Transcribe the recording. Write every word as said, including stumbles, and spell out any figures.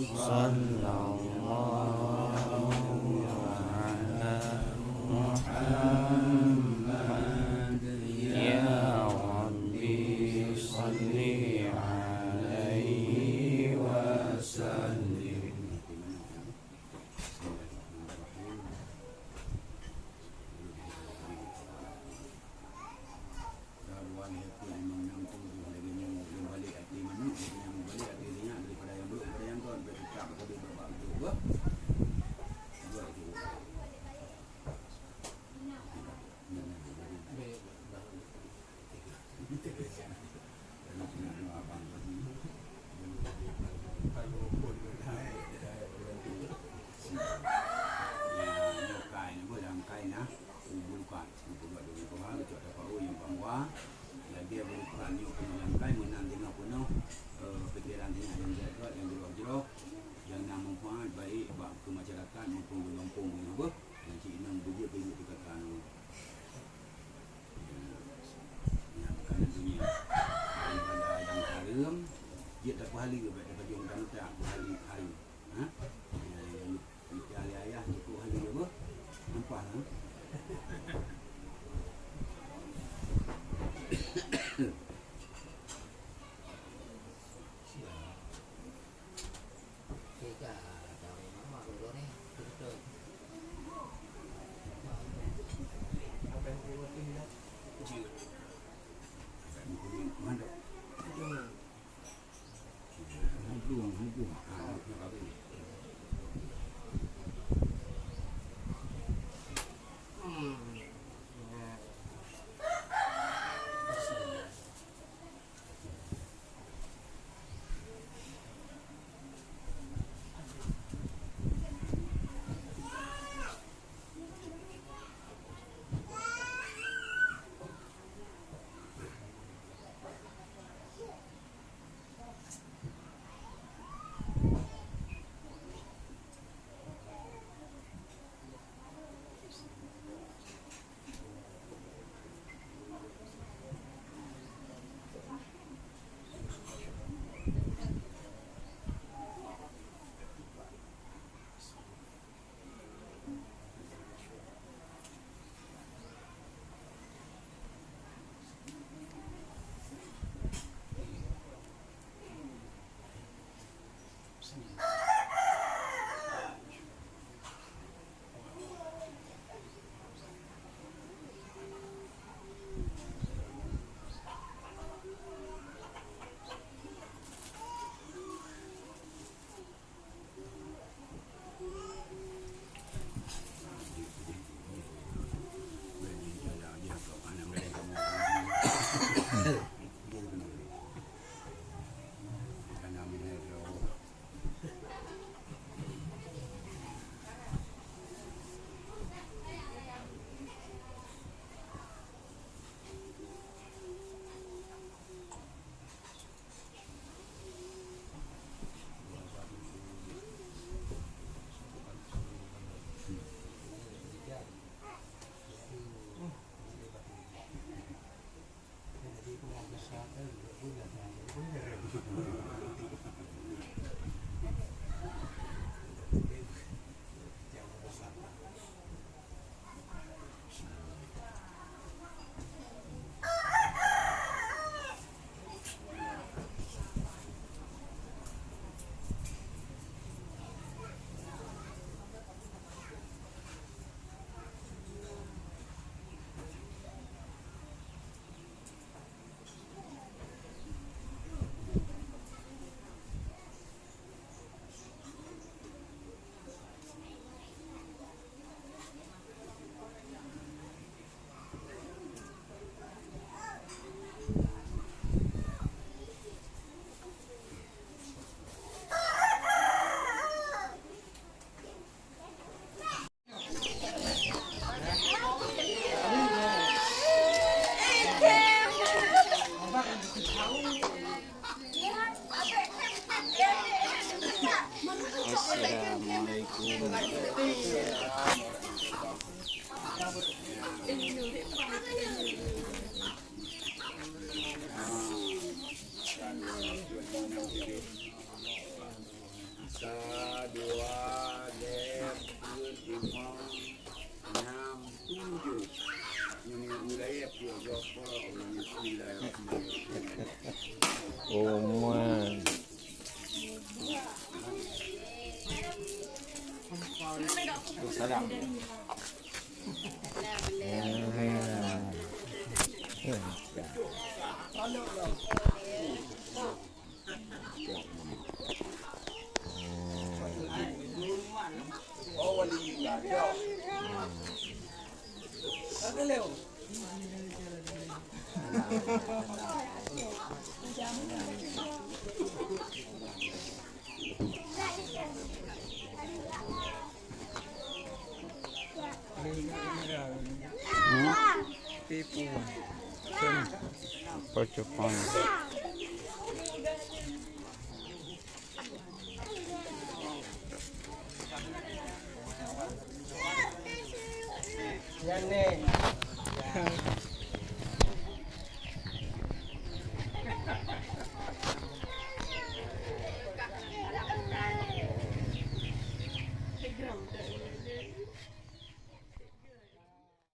Sallallahu ala Muhammad, ya Rabbi, salli alaihi wa sallim. Ka dua lhèe peuet limong nam tujoh, lagèe nyoe, lôn balek até manok, lagèe nyan balek até sinyak, daripada nyang brôk kepada nyang kon, bèk teutab, bèk teutab, bèk teutab. Lagèe beurupan nyoe keunoe nyang kai meunan teungoh peunoh, eh, pikeran teungoh nyang jeuet, nyang jroh-jroh, nyang na manfaat baik bak keu masyarakat maupun keu gampông nyoe beuh, nyang cit inong beujeuet-beujeuet teuka keunoe. Nyang makanan dunia daripada nyang hareuem, jeuet tapeuhaleue, bèk tapajôh mantong-mantong, peuhaleue hareuem. Ha? Nyang, nyang Ita lé ayah cukôp haleue beuh. Nampak, ha? Assalamualaikum. Oman. Salam. Hmm? Poco pon. Yan ni.